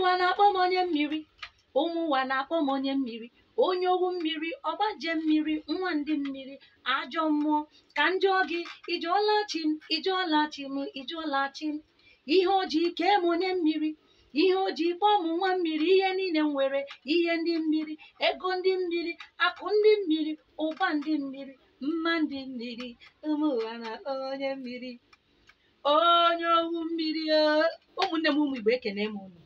Ụmụ ụwa na-akpọ m onye mmiri, ụmụ ụwa na-akpọ m onye mmiri, onye owu mmiri, ọgbanje mmiri, nwa ndị mmiri, ajọ mmụọ, ka njọ gị, ijụọla chi m, ijụọla chi m, ijụọla chi m. Ihe o ji kee m onye mmiri, ihe o ji kpọọ m nwa mmiri, ihe niile m nwere, ihe ndị mmiri, ego ndị mmiri, akụ ndị mmiri, ụba ndị mmiri, mma ndị mmiri, ụmụ ụwa na-akpọ m onye mmiri, onye owu mmiri. Ụmụnne m ụmụ Igbo, ekene m unu.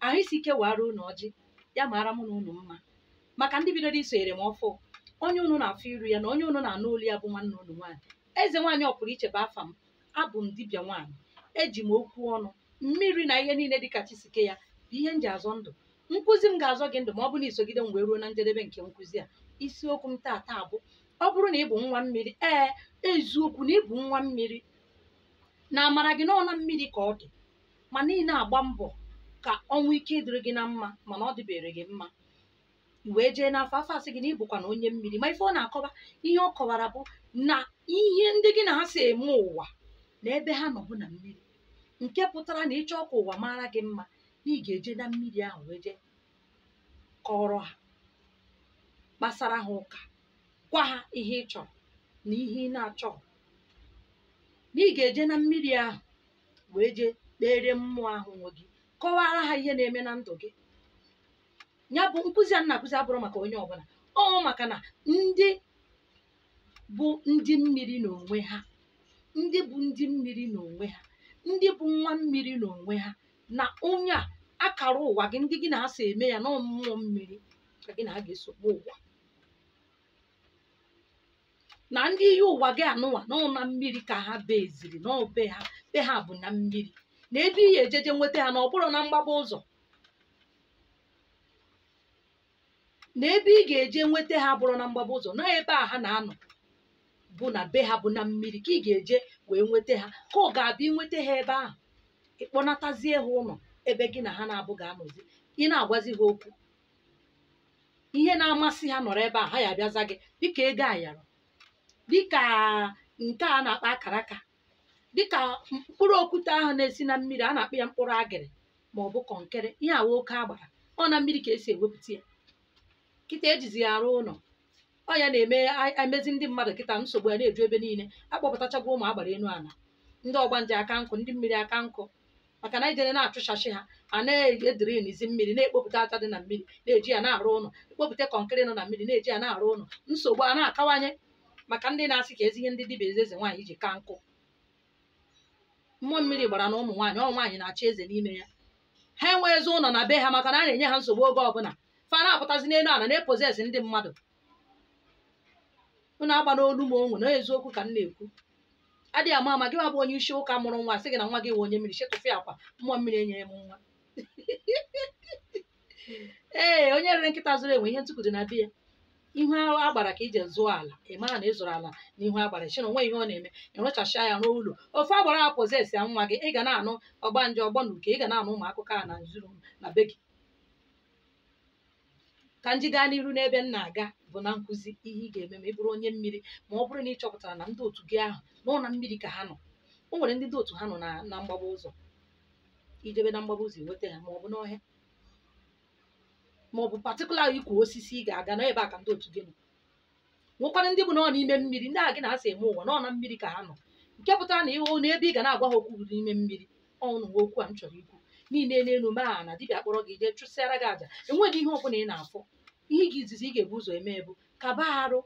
Ahụ isi ike wara unu ọjị, ya mara mụ na unu mma. Maka ndị bidoro isonyere m ọfụ, onye unu na-afụ iru ya na onye unu na-anụ olu ya bụ nwanne unu nwaanyị, eze nwaanyị ọpụrụ iche bụ afa m. Abụ m dibịa nwaanyị, eji m okwu ọnụ mmiri na ihe niile dịka chisike ya bụ ihe m ji azọ ndụ. Nkụzi m ga-azọ gị ndụ ma ọ bụ na isogide m wee ruo na njedebe nke nkụzi a. Isiokwu m taata bụ, ọ bụrụ na ị bụ nwa mmiri, ee eziokwu na ị bụ nwa mmiri, na amara gị nọ na mmiri ka ọ dị, ma niile agba mbọ ka ọnwụ ike dịrị gị na mma, mana ọ dịbere gị mma, i wee jee n'afọ afọ asị gị na ị bụkwa na onye mmiri. Ma ife ọ na-akọwa, ihe ọ kọwara bụ na ihe ndị gị na ha si eme ụwa na ebe ha nọ bụ na mmiri, nke pụtara na ịchọ ka ụwa mara gị mma na ị ga-eje na mmiri ahụ wee jee kọrọ ha, kpasara ha ụka, gwa ha ihe ị chọrọ na ihe ị na-achọghị, na ị ga-eje na mmiri ahụ wee jee kpere mmụọ ahụ nwe gị, kọwara ha ihe na-eme na ndụ gị. Ya bụ nkụzi a na-akụzi abụrụ maka onye ọbụla, ọ maka na ndị bụ ndị mmiri n'onwe ha, ndị bụ ndị mmiri n'onwe ha, ndị bụ nwa mmiri n'onwe ha, na onye a akara ụwa gị, ndị gị na ha si eme ya na mmụọ mmiri ka gị na ha ga-esogbu ụwa, na ndị ihe ụwa gị anụwa nọ na mmiri ka ha beziri n'obe ha, be ha bụ na mmiri, na ebe ihe ejeje nweta ha na ọ bụrụ na mgbaba ụzọ, na ebe ị ga-eje nweta ha bụrụ na mgbaba ụzọ, na ebe a ha na-anọ bụ na be ha bụ na mmiri ka ị ga-eje wee nweta ha, ka ọ ga-abịa nweta ha ebe ahụ, ịkpọnatazie ha ụlọ ebe gị na ha na-abụ ga-anọzi, ị na-agwazi ha okwu ihe na-amasị ha nọrọ ebe a, ha ya abịaza gị dịka ego ayara, dịka nke a na-akpa akara aka, dịka mkpụrụ okwute ahụ na-esi na mmiri a na-akpọ ya mkpụrụ agịrị ma ọ bụ kọnkịrị, ihe awa oke agbara, ọ na mmiri ka esi ewepụta ya. Kịta ejizi ya arụ ụlọ, ọ ya na-eme emezi ndị mmadụ kịta nsogbu ya na-eju ebe niile, akpọpụtachagwa ụmụ agbara enu ala, ndị ọgbanje aka nkụ, ndị mmiri aka nkụ, maka na ijere na-achụchachi ha, a na-edrinizi mmiri, na-ekpopụta aja dị na mmiri, na-eji ya na-arụ ụlọ, ekpopụta kọnkịrị nọ na mmiri, na-eji ya na-arụ ụlọ. Nsogbu a na-akawanye maka ndị na-asị ka ezi ihe ndị dibịa eze nwaanyị ji ka nkụ. Mmụọ mmiri gbara na ụmụ nwaanyị, ọ nwaanyị na-achị eze n'ime ya, ha enwe ezi ụlọ na be ha maka na a na-enye ha nsogbu oge ọbụla, fa na-apụtazi n'elu ala na-epozesi ndị mmadụ. Unu agba n'olu m onwe na eziokwu ka m na-ekwu, adịghị ama ama gị nwa bụ onye isi ụka mụrụ nwa sị gị na nwa gị wụ onye mmiri, chetụfịa akwa mmụọ mmiri enyeghị m nwa. Ee, onye rere nkịta zụrụ enwe ihe ntụkwu dị na be ya, ihu agbara ka ije zụọ ala, ị mara na ị zụrụ ala n'ihu agbara, chi na onwe ihe ọ na-eme, ịrụchasịa ya n'ụlọ ofe agbara a pozesi ya nwa gị, ị ga na-anụ ọgbanje ọgbọ na uke, ị ga na-anụ ụmụ akụkọ a na nzuru na be gị. Ka nji gaa n'iru n'ebe m na-aga bụ na nkụzi ihe ị ga-eme ma ị bụrụ onye mmiri, ma ọ bụrụ na ị chọpụtara na ndị otu gị ahụ nọ na mmiri ka ha nọ. O nwere ndị otu ha nọ na mgbaba ụzọ, ijebe na mgbaba ụzọ enweta ha, ma ọ bụ n'ọhịa, ma ọ bụ patịkụla ikwu osisi ị ga-aga na ebe a ka ndị otu gị nọ. Nwekwara ndị bụ nọ n'ime mmiri, ndị a gị na ha si eme ụwa nọ na mmiri ka ha nọ, nke pụtara na ịhụ na ebe ị ga na-agwa ha okwu bụ n'ime mmiri. Ọnụ nwe okwu a m chọrọ ikwu niile n'elu maa na dibịa kpọrọ gị jee chụsịara gị àjà, enweghị ihe ọbụla ị na-afụ. Ihe gị izizi ị ga-ebu ụzọ eme bụ kaba arụ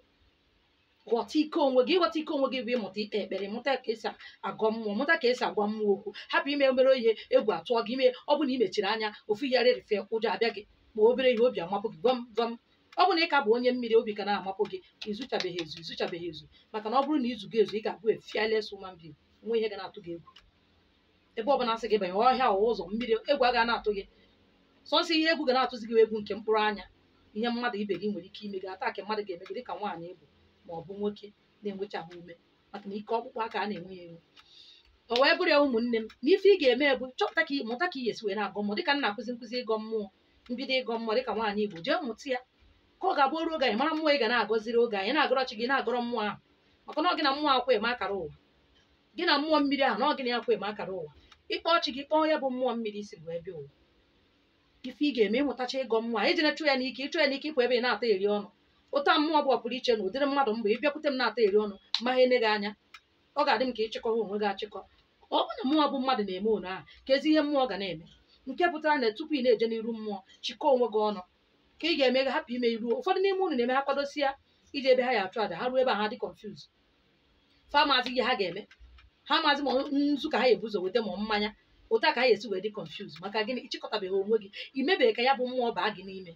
ghọta ike onwe gị. Ịghọta ike onwe gị bụ ịmụta ikpe ekpere, mụta ka esi agọ mmụọ, mụta ka esi agwa mmụọ okwu, hapụ ime obere ihe egwu atụọ gị ime. Ọ bụ na ị mechiri anya ofu ihe rerife ụjọ abịa gị, ma obere ihe obi amapụ gị gwam gwam. Ọ bụ na ị ka bụ onye mmiri obi ka na-amapụ gị, izuchabeghị ezu, izuchabeghị ezu, maka na ọ bụrụ na izu gị ezu ị ga-abụ a fearless human being, nwe ihe ga na-atụ gị egwu. Ebe ọ bụla asị gị banye ọhịa ụzọ mmiri, egwu agaghị na-atụ gị. Sọnsọ ihe egwu ga na-atụzi gị egwu nke mkpụrụ anya, ihe mmadụ ibe gị nwere ike ime gị, ataki mmadụ ga-eme gị dịka nwaanyị ịbụ ma ọ bụ nwoke na-enwechaghị ume, maka na ike ọkpụkpụ aka a na-enwe ya enwe. O wee bụrụ ya ụmụnne m, na ife ị ga-eme bụ chọpụta ka mụta ka ị ga-esi wee na-agọ mmụọ, dịka m na-akụzi nkụzi ịgọ mmụọ, mbido ịgọ mmụọ dịka nwaanyị Igbo, jee mụta ya ka ọ ga-abụ oru oge anyị mara mmụọ ị ga na-agọziri oge anyị na-agọrọ chi gị, na-agọrọ mmụọ ahụ, maka na ọ gị na mmụọ akwa eme akara ụwa, gị na mmụọ mmiri ahụ na ọ gị na ya akwa eme akara ụwa. Ịkpọọ chi gị, kpọọ ya bụ mmụọ mmiri isi wee bịa ụwa. Ife ị ga-eme ịmụtacha ịgọ mmụọ iji na-chụ ya n'ike, ịchụ ya n'ike ịpụ ebe ị na-ata eri ọnụ. Ụta mmụọ bụ ọpụrụ iche na ụdịrị mmadụ mgbe ị bịakwute m na-ata eri ọnụ ma ha ene gị anya, ọ ga-adị m ka ịchịkọ ha onwe gị achịkọ. Ọ bụ na mmụọ bụ mmadụ na-eme onu ahụ, ka ezi ihe mmụọ ga na-eme. Nke pụtara na tupu ị na-eje n'iru mmụọ, chịkọọ onwe gị ọnụ ka ị ga-eme gị hapụ ime iruo. Ụfọdụ n'ime unu na-eme ha kwadosia ije ebe ha ya achụ aja, ha ruo ebe a ha dị confuse, fa maazị ihe ha ga-eme, ha maazị ma nzu ka ha ebuzo weta ma mmanya, ụta ka ha esi wee dị confuse. Maka gịnị? Ịchịkọtabeghị onwe gị, imebeghị ka ya bụ mmụọ baa gị n'ime.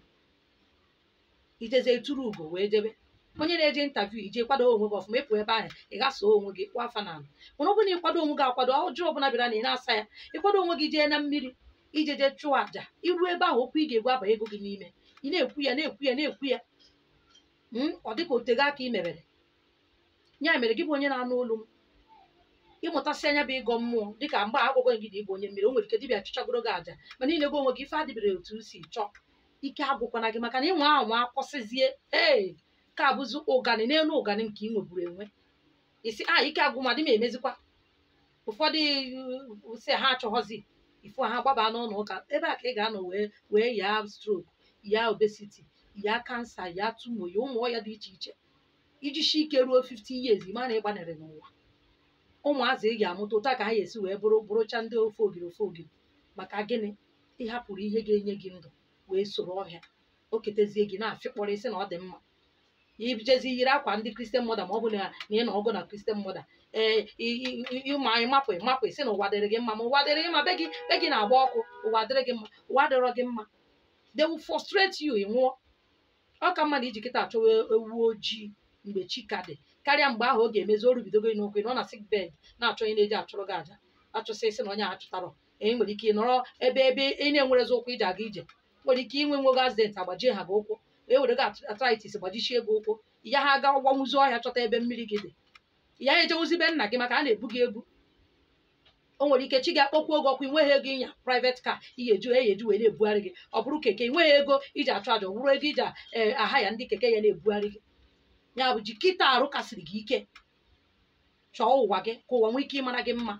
Ijezie tụrụ ugo wee jebe. Onye na-eje interview ije kwado onwe gị ọfụma, ịpụ ebe ahụ ị gasoo onwe gị kwa afa n'ala. Mana ọ bụrụ na ịkwado onwe gị akwado, ọjọọ ọbụla bịara na ị na-asa ya, ịkwado onwe gị jee na mmiri ije jee chụọ àjà, iru ebe ahụ okwu ị ga-egwu aba ego gị n'ime, ị na-ekwu ya na-ekwu ya na-ekwu ya, ọ dịka otego aka ị mebere. Ya mere gị bụ onye na-anụ olu m, ịmụtasị anya bụ ịgọ mmụọ dịka mgbe agwụgwọ gị na ịbụ onye mmiri, o nwere ike dibịa chụchagoro gị àjà, mana ilego onwe gị ife adịbere otu si chọọ, ike agwụkwana gị, maka na ịnwe anwa akwụsịzie ee ka abụzi ụganị n'elu ụganị nke ị nweburu enwe. Isi a ike agwụ ma dị m emezikwa. Ụfọdụ si ha achọghọzi ifu ha gbaba n'ụlọ ụka, ebe a ka ị ga-anọ wee yaa stroke, yaa obesity, yaa kansa, yaa tumo, ya ụmụ ọya dị iche iche. Iji shi ike ruo 50 years ma na ịgbanarị n'ụwa. Ụmụazị ị ga-amụta ụta ka ha ga-esi wee bụrụcha ndị ofe ogiri ofe ogiri. Maka gịnị? Ịhapụrụ ihe ga-enye gị ndụ wee soro ọhịa o ketezie gị na-afịkpọrọ isi na ọ dị mma. Ijezi yiri akwa ndị Christian mother, ma ọ bụ na ị nọ ọgụ na Christian mother, ee ịma ịmapụ ịmapụ isi na ụwa dịrị gị mma, ma ụwa dịrị gị mma, be gị na-agba ọkụ, ụwa dịrị gị mma, ụwa dịrọ gị mma. They will frustrate you, ị nwụọ. Ọ ka mma na iji kịta achọwa ewu ojii mgbe chi ka dị, karịa mgbe ahụ ọ ga-emezi o rubidogo gị n'ụkwụ, ị nọ na sick bed na-achọ onye na-eji achụrụ gị àjà, achụsị isi na onye a chụtarọ. E nwere ike ị nọrọ ebe ị na-enwerezi ụkwụ iji aga ije, nwere ike inwe nwogo accident agbajie ha gị ụkwụ, e were gị arthritis gbajichie gị ụkwụ, ya ha aga gbanwuzi ọhịa chọta ebe mmiri gị dị, ya ejewuzi be nna gị maka a na-ebu gị ebu. O nwere ike chi ga-akpọkwu oge ọkụ, inweghị ego ịnya private car ị ga-eju eji wee na-ebugharị gị, ọ bụrụ keke inweghị ego iji achụ àjà, ọ bụrụ ego iji aha ya ndị keke ya na-ebugharị gị. Ya bụ ji kịta arụ kasịrị gị ike, chọọ ụwa gị ka ụwa nwee ike ịmara gị mma.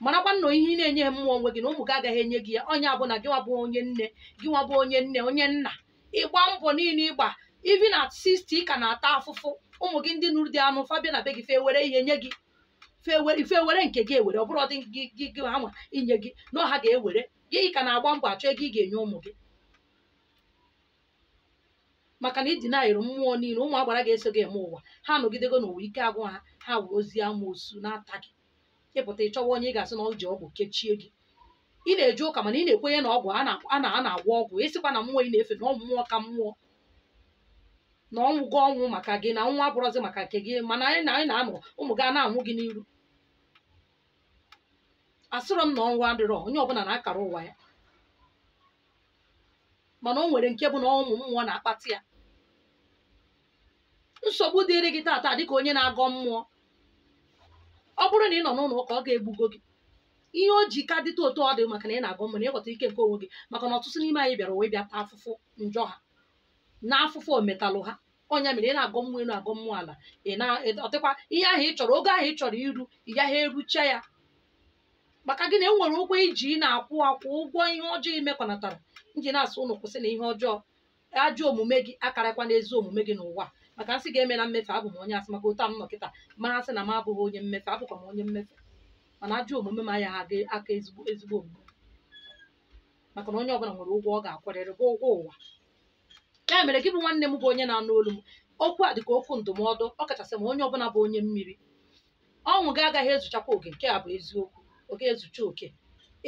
Marakwa nnọọ ihe ị na-enye mmụọ onwe gị na ụmụ gị agaghị enye gị ya. Onye abụ na gị nwa bụ onye nne, gị nwa bụ onye nne, onye nna, ịgba mbọ niile ịgba even at 60 ka na-ata afụfụ. Ụmụ gị ndị nụrụ dị anụ fa bịa na be gị fe were ihe nye gị, ife were nke gị ewere, ọ bụrụ dị gị gị ha nwa inye gị na ọha ga-ewere gị, ka na-agba mbọ achọ ego ị ga-enye ụmụ gị, maka na ịdị na-ayịrị mmụọ niile. Ụmụ agbara ga-eso gị eme ụwa, ha nọgidego n'ụwa ike agwụ ha, ha were ozi amoosu na-ata gị. Ịpụta ịchọwa onye ị ga-asị na ọ ji ọgwụ kechie gị. Ị na-eje ụka mana ị na-ekwenye na ọgwụ a na-agwọ ọgwụ, ịsịkwa na mmụọ ị na-efe na mmụọ ka mmụọ, na ọnwụgo ọnwụ maka gị, na nwa abụrọzi maka nke gị, mana anyị na-anọ ụmụ gị a na-anwụ gị n'iru. Asịrọ m na ọnwụ adịrọ, onye ọbụla na-akara ụwa ya, mana o nwere nke bụ na ụmụ mmụọ na-akpata ya. Nsogbu dịrị gị taata dịka onye na-agọ mmụọ, ọ bụrụ na ị nọ n'ụlọ ụka ọ ga-egbugo gị. Ihe o ji ka dịta otu ọ dị maka na ị na-agọ mmụọ na ịghọta ike nke onwe gị, maka na ọtụtụ n'ime anyị bịara wee bịa taa afụfụ njọ ha na afụfụ ometalụ ha. Ọnya mere ị na-agọ mmụọ elu agọ mmụọ ala, ị na-ọtịkwa ihe ahụ ị chọrọ, oge ahụ ị chọrọ iru ị gaghị erucha ya. Maka gị na e nwere ụgwọ iji ị na-akwụ akwụ ụgwọ ihe ọjọọ imekọnatara. Nji na-asụ ụnụ kwụsị na ihe ọjọọ, ajọ omume gị akarakwa n'ezi omume gị n'ụwa. Maka nsị ga-eme na mmefe, abụ m onye asị, maka otu a m nọ kịta ma asị na m abụghị onye mmefe, abụkwa m onye mmefe, mana ajọ omume m anya aka ezigbo ezigbo omume, maka na onye ọbụla nwere ụgwọ ọ ga-akwụrịrị bụ ụgwọ ụwa. Ya mere gị bụ nwanne m bụ onye na-anụ olu m, okwu a dịka okwu ndụmọdụ, ọ kachasị ma onye ọbụla bụ onye mmiri. Ọnwụ gị agaghị ezuchakwa oke, nke a bụ eziokwu, oge ezucha oke.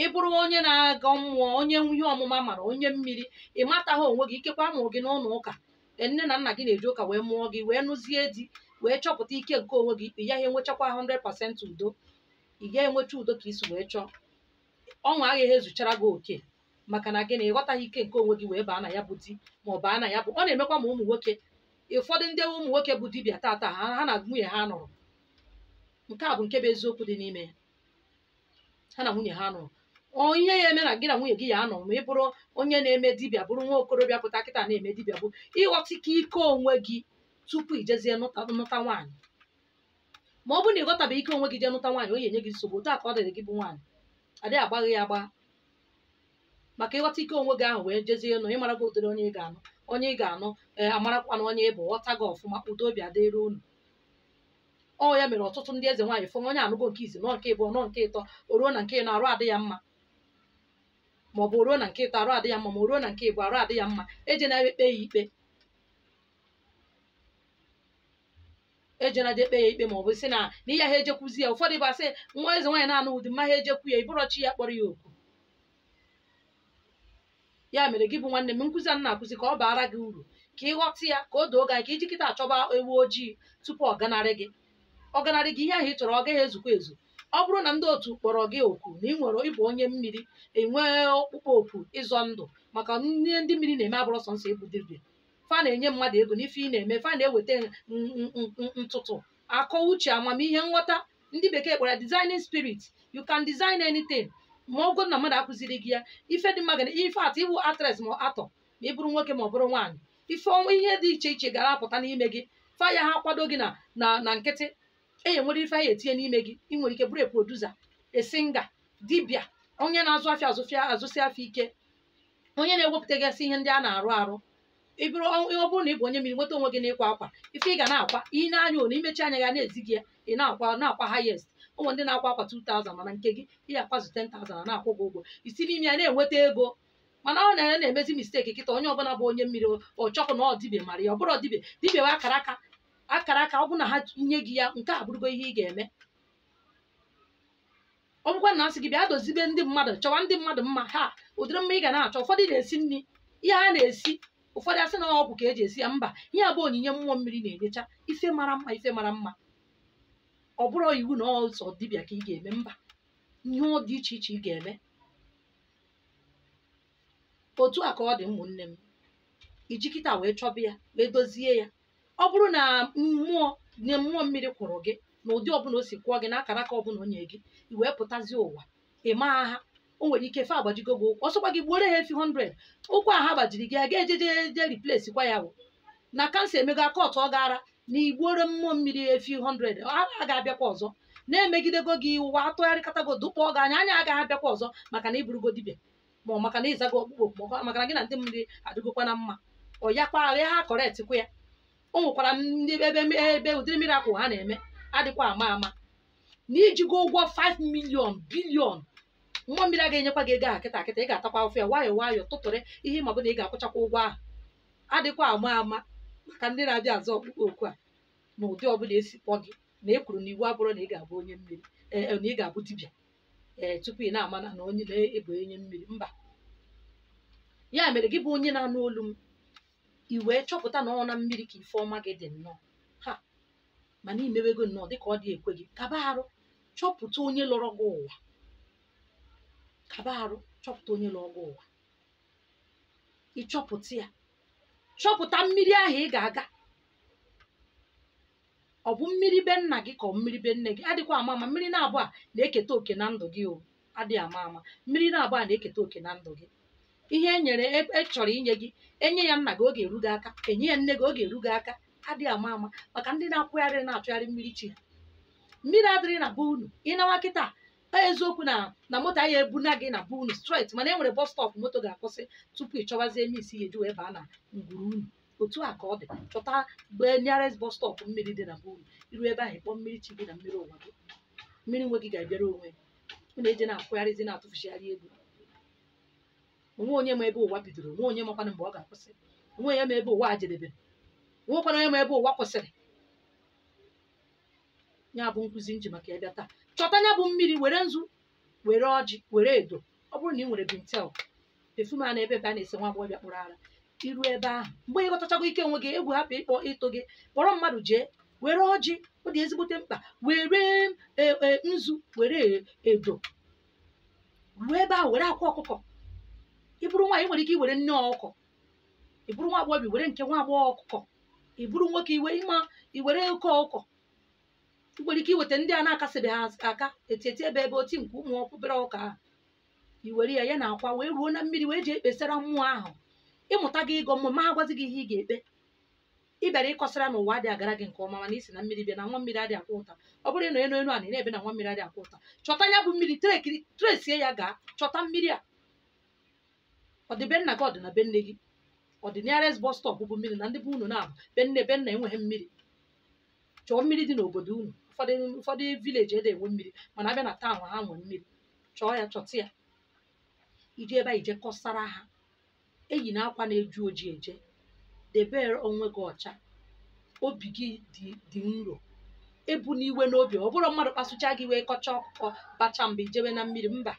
Ị bụrụ onye na-agọ mmụọ, onye ihe ọmụma mara, onye mmiri, ị mataghị onwe gị, ikekwe amụrụ gị n'ụlọ ụka, nne na nna gị na-eji ụka wee mụọ gị, wee nụzie di, wee chọpụta ike nke onwe gị, ị gaghị enwechakwa 100% udo, ị gaghị enwecha udo ka isi wee chọọ. Ọnwụ agaghị ezuchara gị oke, maka na gị na ịghọtaghị ike nke onwe gị wee baa na ya bụ di, ma ọ baa na ya bụ. Ọ na-emekwa ma ụmụ nwoke, ụfọdụ ndị ụmụ nwoke bụ dibịa tata ha na nwunye ha nọrọ. Nke a bụ nke bụ eziokwu dị n'ime ya, ha na nwunye ha nọrọ. Ihe ya eme na gị na nwunye gị ya anọ, ma ị bụrụ onye na-eme dibịa, bụrụ nwa okorobịa pụta kịta na-eme dibịa, bụ ịghọta ike ike onwe gị tupu ijezie nụta nwaanyị. Ma ọ bụrụ na ịghọtabeghị ike onwe gị jee nụta nwaanyị, o ga-enye gị nsogbu. Otu a ka ọ dịrị gị bụ nwaanyị, adịghị agbaghị ya agba. Maka ịghọta ike onwe gị ahụ wee jezie nụ, ịmara gị ụdịrị onye ị ga-anụ, onye ị ga-anụ amarakwana onye ị bụ, ghọta gị ọfụma, udo obi adịrị unu. Ọ ya mere ọtụtụ ndị eze nwaanyị fụ onye anụgo nke izi, nọ nke ịbụọ, nọ nke ịtọ, o ruo na nke ịnọ arụ adị ya mma, ma ọ bụ ruo na nke ịtọ arụ adị ya mma, ma o ruo na nke ịbụọ arụ adị ya mma, eje na ekpe ya ikpe, eje na ekpe ya ikpe, ma ọ bụ sị na n'ihe ha ejekwuzi ya. Ụfọdụ bụ asị nwa eze nwaanyị na-anụ ụdị mma ha ejekwu ya, ịbụrọ chi ya kpọrọ ya oku. Ya mere gị bụ nwanne m, nkụzi a na-akụzi ka ọ baara gị uru, ka ị ghọta ya, ka o doo gị anya, ka iji kịta achọba ewu ojii tupu ọ ganarị gị. Ọ ganarị gị ihe ahụ ị chọrọ, ọ gaghị ezukwa ezu. Ọ bụrụ na ndị otu kpọrọ gị oku na ị nwere ịbụ onye mmiri, enwee ọkpụkpọ oku ịzọ ndụ, maka ndị mmiri na-eme abụrụ sọ nsọ egbu dibịa. Fa na-enye mmadụ ego n'ife ị na-eme, fa na-eweta ntụtụ, akọ uche, amamihe, nghọta. Ndị bekee kpọrọ ya designing spirit. You can design anything. Ma ọ bụrụ na mmadụ akụziri gị ya, ife dị mma gana ife atọ iwu actress ma atọ, ma ị bụrụ nwoke ma ọ bụrụ nwaanyị, ife ihe dị iche iche gara apụta n'ime gị. Fa ya ha kwado gị na nkịtị, e nwere ife ya etinye n'ime gị. Ị nwere ike bụrụ a producer, a singer, dibịa, onye na-azụ afịa azụsị afịa ike, onye na-ewepụtagasị ihe ndị a na-arụ arụ. Ọ bụrụ na ị bụ onye mmiri, nweta onwe gị n'ịkwa akwa, ife ị ga na-akwa, ị na-anya onu, imechi anya ya na-ezi gị ya, ị na-akwa highest. Ụmụ ndị na-akwa akwa 2000, mana nke gị ị akwazu 10,000 na-akwụ gị ụgwọ, isi n'ime ya na-enweta ego. Mana ọ na-emezi misteki kịta, onye ọbụla bụ onye mmiri ọ chọkụ na ọ dibịa mara ya, ọ bụrụ dibịa, dibịa bụ akara aka, akara aka. Ọ bụ na ha nye gị ya, nke a bụrụgo ihe ị ga-eme. Ọ bụkwa na asị gị bịa dozibe ndị mmadụ, chọwa ndị mmadụ mma, ha ụdịrị mma ị ga na-achọ. Ụfọdụ na-esi nri, ihe ha na-esi, ụfọdụ asị na ọgwụ ka eji esi ya, mba, ihe a bụ onyinye mmụọ mmiri na-enyecha, ife mara mma, ife mara mma. Ọ bụrụ iwu na ọsọ dibịa ka ị ga-eme, mba, ihe ọ dị iche iche ị ga-eme. Otu a ka ọ dị ụmụnne m, iji kịta wee chọba ya, wee dozie ya. Ọ bụrụ na mmụọ mmiri kwụrụ gị na ụdị ọbụla o si kwụọ gị, na akara aka ọbụla o nye gị, i wee pụtazie ụwa, ị maa ha. O nwere ike fe agbajigo gị ụkwụ, ọsọkwa gị gbuore ha efi 100, ụkwụ a ha gbajiri gị, a ga-ejeje replace kwa ya. Bụ na kansa emego aka ọtọ, ọ gara na igbuore mmụọ mmiri efi 100, ha ga-abịakwa ọzọ na-emegidego gị, ụwa atụgharịkọtago, dụkpọọ gị anya, anya agaghị abịakwa ọzọ, maka na ịbụrụgo dibịa, ma ọ maka na ịzago ọkpụkpọ, ma maka na gị na ndị mmiri adịgokwa na mma. Ọ yakwa ya ha kọretkwa ya. O nwekwara ndị ebe ụdịrị mmiri akwụ ha na-eme adịkwa ama ama, na ijigo ụgwọ 5 million billion, mmụọ mmiri agaghị enyekwa gị ego ahụ kịta kịta, ị ga-atakwa ofe ya nwayọọ nwayọọ, tụtụrụ ihe ma ọ bụ na ị ga-akwụchakwa ụgwọ ahụ. Adịkwa ama ama, maka ndị na-abịa azụ ọkpụkpọ oku a, na ụdị ọbụla esi kpọ gị, na e kwuru na iwu abụrụ na ị ga-abụ onye mmiri, na ị ga-abụ dibịa tupu ị na-ama na onye na-ebu onye mmiri, mba. Ya mere gị bụ onye na-anụ olu m, i wee chọpụta na ọ na mmiri ka ife ọma gị dị nnọọ ha, mana imewego nnọọ dịka ọ dị ekwe gị. Kaba arụ chọpụta onye lọrọ gị ụwa, kaba arụ chọpụta onye lọrọ gị ụwa. Ịchọpụta ya, chọpụta mmiri ahụ ị ga-aga, ọ bụ mmiri be nna gị ka ọ mmiri be nne gị. Adịkwa ama ama, mmiri na-abụ a na-eketa oke na ndụ gị. O adịghị ama ama, mmiri na-abụ a na-eketa oke na ndụ gị. Ihe e nyere e chọrọ inye gị, enye ya nna gị, ọ ga-eru gị aka, enye ya nne gị, ọ ga-eru gị aka. Adịghị ama ama, maka ndị na-akwụgharị na-achọgharị mmiri chi ha. Mmiri adịrị na be unu, ịnawa kịta eziokwu na moto anyị ebuna gị na be unu straight, mana e nwere bọs stọp moto ga-akwụsị tupu ị chọwazie eme isi ya eji wee baa na ngwuru unu. Otu a ka ọ dị, chọta mgbe nearest bus stop mmiri dị na be unu, iru ebe ahụ ịkpọ mmiri chi gị na mmiri ụwa gị, mmiri nwe gị ga-abịara onwe unu. Eje na-akwụgharịzi na-atụfuchigharị ego. Onwe onye ma ebe ụwa bidoro, onwe onye makwana mgbe ọ ga-akwụsị, onwe onye ma ebe ụwa jedebere, onwekwana onye ma ebe ụwa kwụsịrị. Ya bụ nkụzi nji maka ebe taa. Chọta ya bụ mmiri, were nzu, were ọjị, were edo. Ọ bụrụ na ị nwere bintel pefume a na-ebe ebe a na-ese nwa agbọghọbịa kpụrụ ara, iru ebe ahụ mgbe ịghọtachago ike onwe gị, egwu hapụ ịkpọ ịtụ gị, kpọrọ mmadụ jee were ọjị, ọ dị ezigbote mkpa, were nzu, were edo, ruo ebe ahụ were akwa ọkụkọ. Ị bụrụ nwaanyị nwere ike iwere nne ọkụkọ, ị bụrụ nwa agbọghọbịa were nke nwa agbọghọ ọkụkọ, ị bụrụ nwoke iwere oke ọkụkọ. Ị nwere ike iweta ndị a na-akasịbeghị aka, etieti ebe ebe oti nke ụmụ obere ọka ahụ, i were ya ya na akwa wee ruo na mmiri wee jee ekpesara mmụọ ahụ. Ịmụta gị ịgọ mmụọ, ma ha gwazi gị ihe ị ga-ekpe. Ị bịara ịkọsara na ụwa adịghị agara gị nke ọma, mana isi na mmiri bịa na nwa mmiri adịghị akwa ụta. Ọ bụrụ na enu enu a na ebe na nwa mmiri adịghị akwa ụta, chọta ya bụ mmiri, tresie ya, gaa chọta mmiri a. Ọ dị be nna gị, ọ dị na be nne gị, ọ dị nearest bus stop bụ mmiri na ndị be unu na-abụ be nne be nna enweghị mmiri. Chọọ mmiri dị n'obodo unu. Ụfọdụ village ede enwe mmiri, mana abịa na town ha nwee mmiri. Chọọ ya, chọta ya, ije ebe a ije kọsara ha. Eyi na akwa na-eju oji eje, debe onwe gị ọcha, obi gị dị nro, ebu n'iwe n'obi. Ọ bụrụ mmadụ kpasucha gị wee kọcha ọkụkọ bacha mba ijebe na mmiri, mba.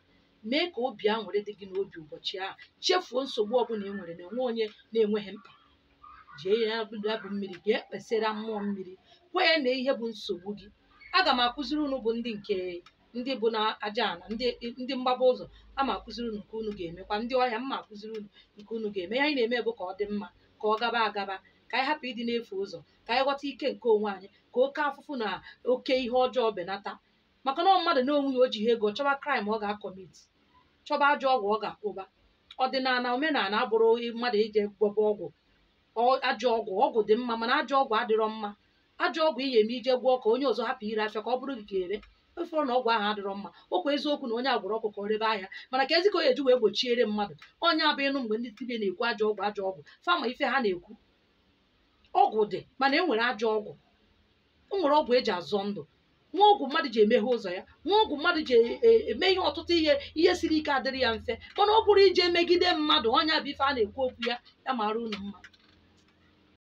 Mee ka obi aṅụrị dị gị n'obi ụbọchị ahụ. Chefuo nsogbu ọbụla ị nwere na enwe onye na-enweghị mkpa. Jee ya bụ mmiri, ga ekpesara mmụọ mmiri, kwe ya na ihe bụ nsogbu gị. Aga m akụziri unu bụ ndị nke ndị bụ na aja ana, ndị mgbaba ụzọ, ama akụziri unu nke unu ga-emekwa. Ndị ọhịa mma akụziri unu nke unu ga-eme. Ihe anyị na-eme bụ ka ọ dị mma, ka ọ gaba agaba, ka anyị hapụ ịdị na-efu ụzọ, ka anyị ghọta ike nke onwe anyị, ka oke afụfụ na oke ihe ọjọọ benata. Maka na mmadụ na onwe ya o ji ego chọba kraịm ọ ga-akọmit, chọba ajọ ọgwụ ọ ga-akwụba. Ọdịnala omenala abụrụ mmadụ ije gwọba ọgwụ ajọ ọgwụ. Ọgwụ dị mma, mana ajọ ọgwụ adịrọ mma. Ajọ ọgwụ ihe eme ije gwọọ ka onye ọzọ hapụ ire afịa ka ọ bụrụ gị ka ere efere na ọgwụ ahụ adịrọ mma. Okwu eziokwu na onye agwụrụ ọkụ ka ọ rebe ahịa, mana ka ezi ka o eji wee gbochiere mmadụ. Onye abụ ịnụ mgbe ndị dibịa na-ekwu ajọ ọgwụ ajọ ọgwụ, fama ife ha na-ekwu. Ọgwụ dị, mana e nwere ajọ ọgwụ. E nwere ọgwụ eji azọ ndụ, nwa ọgwụ mmadụ ji emeghe ụzọ ya, nwa ọgwụ mmadụ ji eme ihe ọtụtụ ihe siri ike adịrị ya mfe. Mana ọ bụrụ ije megide mmadụ, onye bụ ife a na-ekwu okwu ya, ya mara unu mma.